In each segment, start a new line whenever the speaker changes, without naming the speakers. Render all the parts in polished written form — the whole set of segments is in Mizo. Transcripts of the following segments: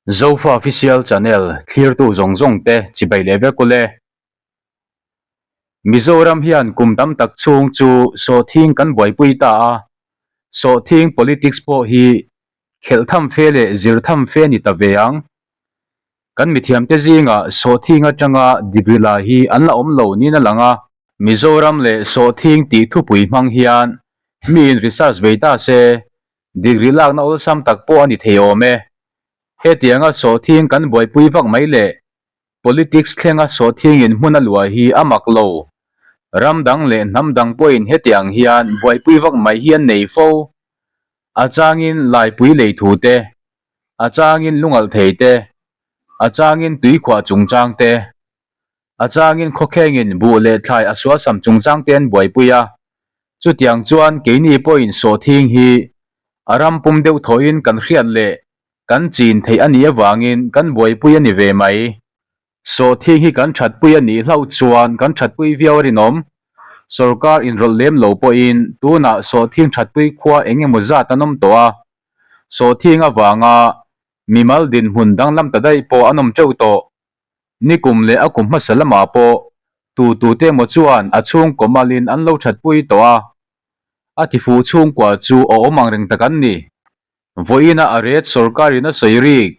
Zofa Official Channel thlirtu zawng zawng te chibai leh vek ule. Mizoram hian kum tam tak chhung chu sawhthing kan buaipui ta a, sawhthing politics pawh hi khelh tham fe leh zir tham fe a ni ta ve ang. Kan mithiamte zingah sawhthing atanga degree la hi an la awm lo niin a lang a. Mizoram leh sawhthing tih thupui hmang hian miin research bei ta se, Degree lakna awlsam tak pawh a ni thei awm e. Hetianga sawhthing kan buaipui vak mai leh politics thlenga sawhthingin hmun a luah hi a mak lo. Ram dang leh hnam dang pawhin hetiang hian buaipui vak mai hi an nei fo. A changin laipui lei thu te, a changin lungalh thei te, a changin tuikhuah chungchang te, A changin khawkhengin buh leh thlai a sualsam chungchang te an buaipui a, chutiang chuan keini pawhin sawhthing hi a ram pum deuh thawhin kan hriat leh kan chin theih a nih avangin kan buaipui a ni ve mai. Sawhthing hi kan thatpui a nih hlauh chuan kan thatpui viau a rinawm. Sorkar inrawlh lem lo pawhin tunah sawhthing thatpui khua eng emaw zat an awm tawh a, sawhthing avanga mimal dinhmun danglam ta daih pawh an awm teuh tawh. Nikum leh a kum hmasa lamah pawh tu tute emaw chuan a chhungkaw malin an lo thatpui tawh a, a tifuh chhungkua chu a awm ang reng tak an ni. Vawiina a ret sawrkarin a sawi rik,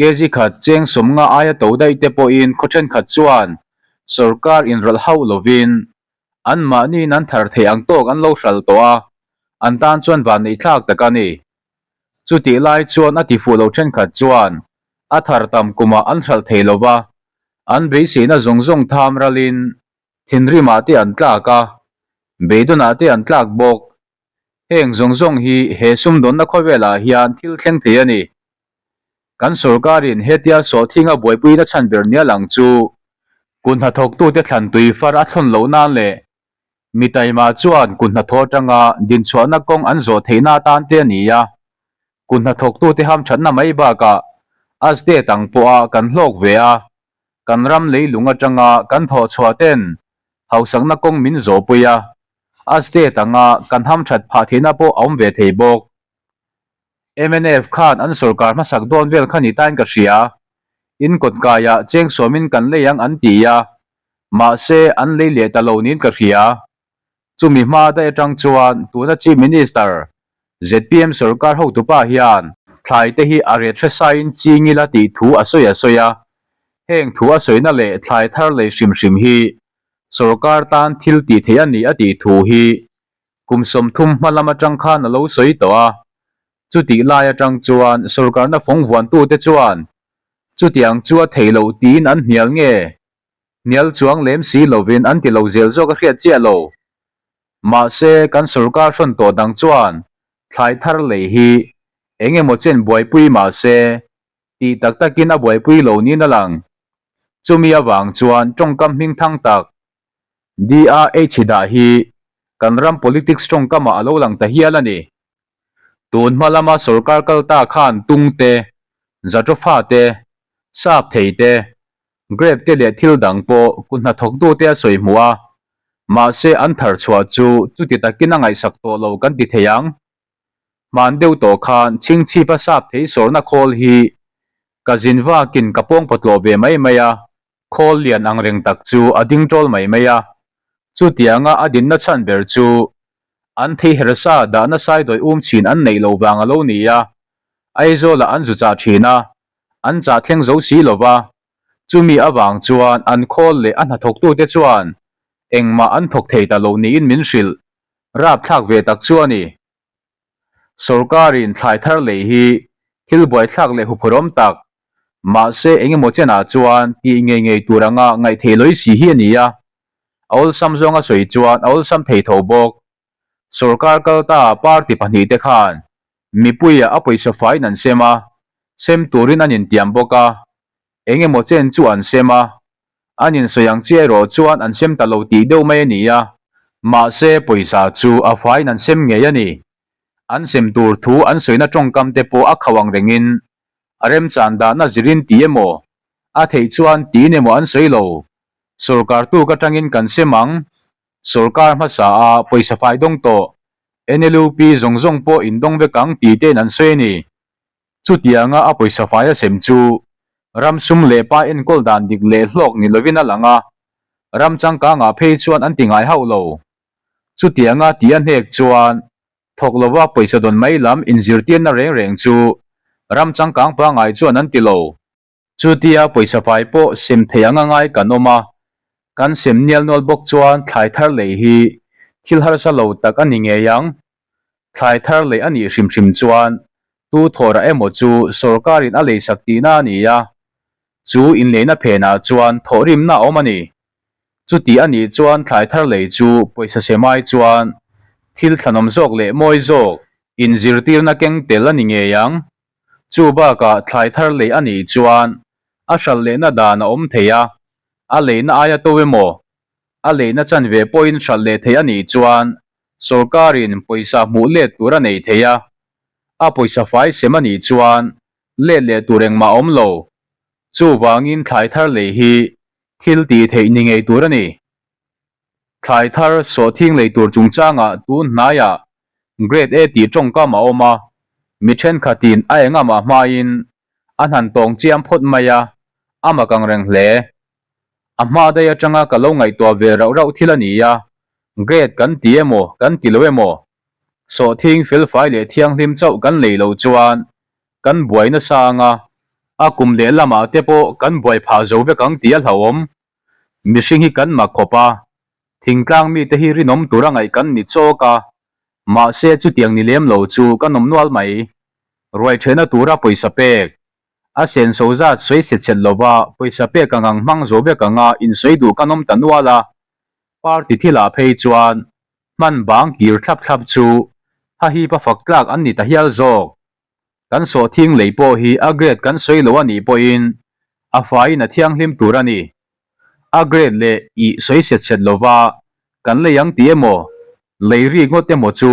kg khat cheng sawmnga aia to daih te pawhin khaw thenkhat chuan sawrkar inrawlh hauh lovin anmahniin an thar theih ang tawk an lo hral tawh a, an tan chuan vanneihthlak tak a ni. Chutih lai chuan a tifuh lo thenkhat chuan a thar tam kumah an hralh thei lo va, an beiseina zawng zawng tham ralin thinrimah te an tlak a, beidawnah te an tlak bawk. Heng zawng zawng hi he sumdawnna khawvelah hian thil thleng thei a ni. Kan sorkarin hetia sawhthinga buaipuina chhan ber nia lang chu kut hnathawktute thlan tui far a thlawn loh nan leh Mi taima chuan kut hnathawh atanga dinchhuahna kawng an zawh theihna atan te a ni a, kut hnathawktute hamthatna mai bakah a state ang pawha kan hlawk ve a, kan ram leilung atanga kan thawhchhuah ten hausakna kawng min zawhpui a, a state anga kan hamthat phah theihna pawh a awm ve thei bawk. Mnf khan an sorkar hmasak dawn vel kha ni tain ka hria, in kawtkaiah cheng sawmin kan lei ang an ti a, Mahse, an lei leh ta lo niin ka hria. Chumi hma daih atang chuan tuna Chief Minister, zpm sorkar hotupa hian thlai te hi a ret hresain ching ila tih thu a sawi a sawi a. Heng thu a sawina leh thlai thar lei hrim hrim hi sorkar tan thil tih theih a ni a tih thu hi kum 30 hma lam atang khan a lo sawi tawh a. Chutih lai atang chuan sorkarna fawng vuantute chuan chutiang chu a theih loh tiin an hnial nge? Hnial chuang lem si lovin an ti lo zel zawk a hriat chiah lo. Mahse, kan sorkar hrawn tawh dang chuan thlai thar lei hi eng emaw chen buaipui mahse, tih tak takin a buaipui lo niin a lang. Chumi avang chuan tawngkam hming thang tak DRH dah hi kan ram politics tawngkamah a lo lang ta hial a ni. Tun hma lama sorkar kal ta khan tung te, zatrawfa te, sap thei te, Grape te leh thil dang pawh kut hnathawktute a sawi hmuh a, mahse an thar chhuah chu chuti takin a ngaihsak tawh lo kan ti thei ang. Hman deuh tawh khan chhingchhipa sap thei sawrna khawl hi ka zin vakin ka pawng pawtlawh ve mai mai a, khawl lian ang reng tak chu a ding tawl mai mai a, chutianga a dinna chhan ber chu an thei hersa dahna saidawi um chhin an neih loh vang a lo ni a, Aizawlah an zu chah thin a, An chah thleng zo si lo va, chumi avang chuan an khawl leh a hnathawktute chuan engmah an thawk thei ta lo niin min hrilh rapthlak ve tak chu a ni. Sorkarin thlai thar lei hi thil buaithlak leh huphurhawm tak, mahse engemaw chenah chuan tih ngei ngei tur anga ngaihtheih lawih si hi a ni a, a awlsam zawnga sawi chuan a awlsam thei tho bawk. Sorkar kalta party pahnihte khan Mipuia a pawisa faiin an sem a, sem turin an intiam bawk a, eng emaw chen chu an sem a, an insawi ang chiah erawh chuan an sem ta lo tih deuh mai a ni a, mahse pawisa chu a faiin an sem ngei a ni. An sem tur thu an sawina tawngkam te pawh a khauh ang rengin a remchan dahna zirin ti emaw, a theih chuan tiin emaw an sawi lo. Sorkar tuk atangin kan sem ang, sorkar hmasa a pawisa fai dawng tawh NLUP zawng zawng pawh indawng vek ang tih te'n an sawi a ni. Chutianga a pawisa fai a sem chu ram sum leh pa enkawl dan dik leh hlawk ni lovin a lang a, ram changkangah phei chuan an ti ngai hauh lo. Chutianga tih a hnek chuan thawk lova pawisa dawn mai lam inzirtirna reng reng chu ram changkang pangngai chuan an ti lo. Chutia pawisa fai pawh sem thei anga ngai kan awm a, kan sem nial nual bawk chuan thlai thar lei hi thil harsa lo tak a ni ngei ang. Thlai thar lei a nih hrim hrim chuan tu thawrah emaw chu sawrkarin a leisak tihna a ni a, chu inleina phenah chuan thawhrimna a awm a ni. Chuti a nih chuan thlai thar lei chu pawisa sem ai chuan thil thlanawm zawk leh mawi zawk inzirtirna keng tel a ni ngei ang. Chu bakah thlai thar lei a nih chuan a hralh lehna dan a awm thei a, a leina aia to emaw, a leina chanve pawhin hralh leh thei a nih chuan sawrkarin pawisa hmuh let tur a nei thei a, a pawisa fai sem a nih chuan let leh tur engmah a awm lo. Chuvangin thlai thar lei hi thil tih theih ni ngei tur a ni. Thlai thar sawhthing lei tur chungchangah tun hnaiah Grade A tih tawngkam a awm a, mi thenkhatin a engamah hmain a hnan tawng chiam phawt mai a, a mak ang reng hle. A hma daih atanga ka lo ngaihtuah ve rauh rauh thil a ni a, Grade kan ti emaw kan ti lo emaw, sawhthing felfai leh thianghlim chauh kan lei loh chuan kan buai nasa ang a, a kum lehlamah te pawh kan buai phah zo vek ang tih a hlauhawm. Mihring hi kan mak khawp a, thingtlang mite hi rinawm tura ngaih kan ni chawk a, mahse chutiang ni lem lo chu kan awm nual mai. Ruai thehna tura pawisa pek, a senso zat sawi set set lova pawisa pek ang ang hmang zo vek anga insawi duh kan awm ta nual a, party thilah phei chuan hman bang kir thlap thlap chu hahipa fak tlak an ni ta hial zawk. Kan sawhthing lei pawh hi a grade kan sawi lo a nih pawhin a faiin a thianghlim tur a ni. A grade leh ih sawi set set lova kan lei ang tih emaw, lei rik ngawt emaw chu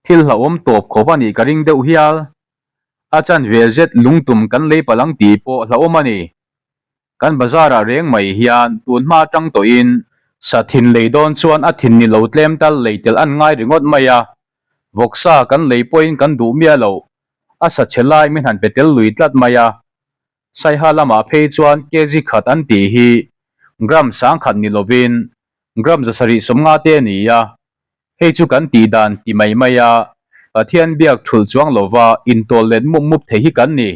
thil hlauhawm tawp khawp a nih ka ring deuh hial. A chanve zet lungtum kan lei palh ang tih pawh hlauhawm a ni. Kan bazar ah reng mai hian tun hma atang tawhin sa thin lei dawn chuan a thin ni lo tlem tal lei tel an ngai ringawt mai a, vawksa kan lei pawhin kan duh miah loh, a sa chhe lai min han pe tel lui tlat mai a. Saiha lamah phei chuan kg khat an tih hi gram sangkhat ni lovin gram 750 te a ni a, hei chu kan tih dan ti mai mai a, Pathian biak thulh chuang lova intawl let mup mup thei hi kan ni.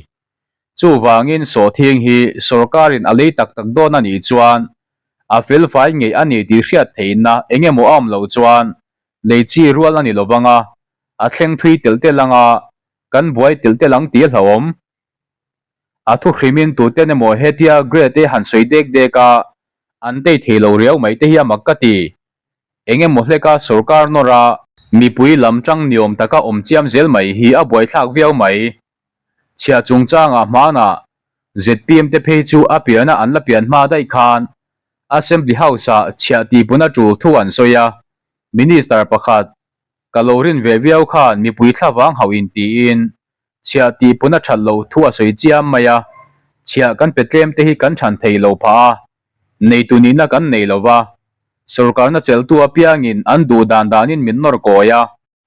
Chuvangin sawhthing hi sawrkarin a lei tak tak dawn a nih chuan a felfai ngei a ni tih hriat theihna eng emaw a awm loh chuan lei chi rual a ni lo vang a, a thleng thui telh telh ang a, kan buai telh telh ang tih a hlauhawm. A thu hrimin tuten emaw hetia grade te han sawi dek dek a, an tei thei lo riau mai te hi a mak ka ti. Eng emaw hleka sawrkar nawr a, mipui lam tang niawm taka awm chiam zel mai hi a buaithlak viau mai. Chhiah chungchangah hmanah zpm te phei chu a piana an la pian hma daih khan Assembly House-ah chhiah tihpuna tul thu an sawi a, Minister pakhat ka lo rin ve viau khan mipui thlavang hauh in tiin chhiah tihpuna that loh thu a sawi chiam mai a, chhiah kan pe tlem te hi kan chhan thei lo phah a, neitu nihna kan nei lo va, sawrkarna cheltu apiangin an duh dan danin min nawr kawi a.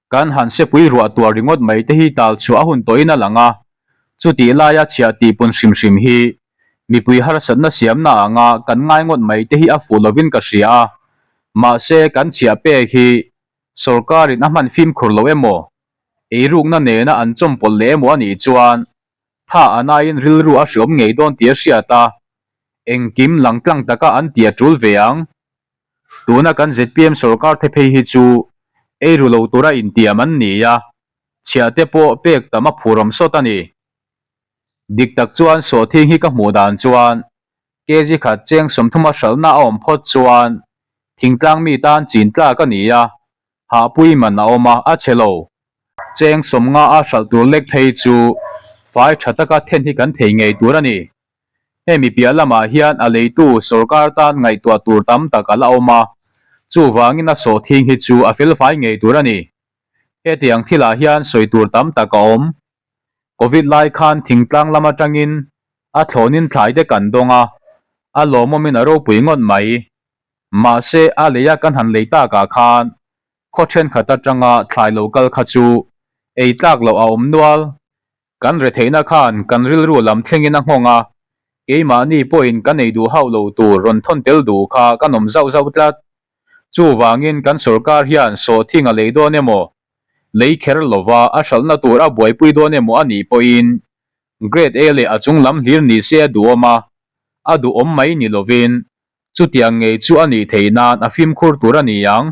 Kan han sepui ruah tuar ringawt mai te hi tal chhuah a hun tawhin a lang a, chutih laia chhiah tihpun hrim hrim hi mipui harsatna siamna anga kan ngai ngawt mai te hi a fuh lovin ka hria a, mahse kan chhiah pek hi sawrkarin a hman fimkhur lo emaw, eirukna nena an chawmpawlh leh emaw a nih chuan tha a naiin rilru a hriawm ngei dawn tih a hriat a, engkim langtlang taka an ti a tul ve ang. Tuna kan zpm sorkar the phei hi chu ei ru lo tura intiam an ni a, chhiah te pawh pek tam a phurawm sawt a ni. Dik tak chuan sawhthing hi ka hmuh dan chuan kg khat cheng 30 a hralhna a awm phawt chuan thingtlang mi tan chin tlak a ni a, hahpui man a awm a, a chhe lo. Cheng 50 a hralh tur lek phei chu fai tha taka then hi kan thei ngei tur a ni. Hemi piah lamah hian a leitu sawrkar tan ngaihtuah tur tam tak a la awm a, chuvangin a sawhthing hi chu a felfai ngei tur a ni. Hetiang thilah hian sawi tur tam tak a awm. Covid lai khan thingtlang lam atangin a thlawnin thlai te kan dawng a, a lawmawmin a ropui ngawt mai. Mahse a leia kan han lei takah khan khaw thenkhat atanga thlai lo kal kha chu ei tlak loh a awm nual. Kan retheihna khan kan rilru lam thlengin a nghawng a, keimahni pawhin kan ei duh hauh lo tur rawn thawn tel duh kha kan awm zauh zauh tlat. Chuvangin kan sorkar hian sawhthing a lei dawn emaw, lei kher lova a hralhna tur a buaipui dawn emaw a nih pawhin Grade A leh a chung lam hlir ni se a duhawm a, a duhawm mai ni lovin chutiang ngei chu a nih theih nan a fimkhur tur a ni ang.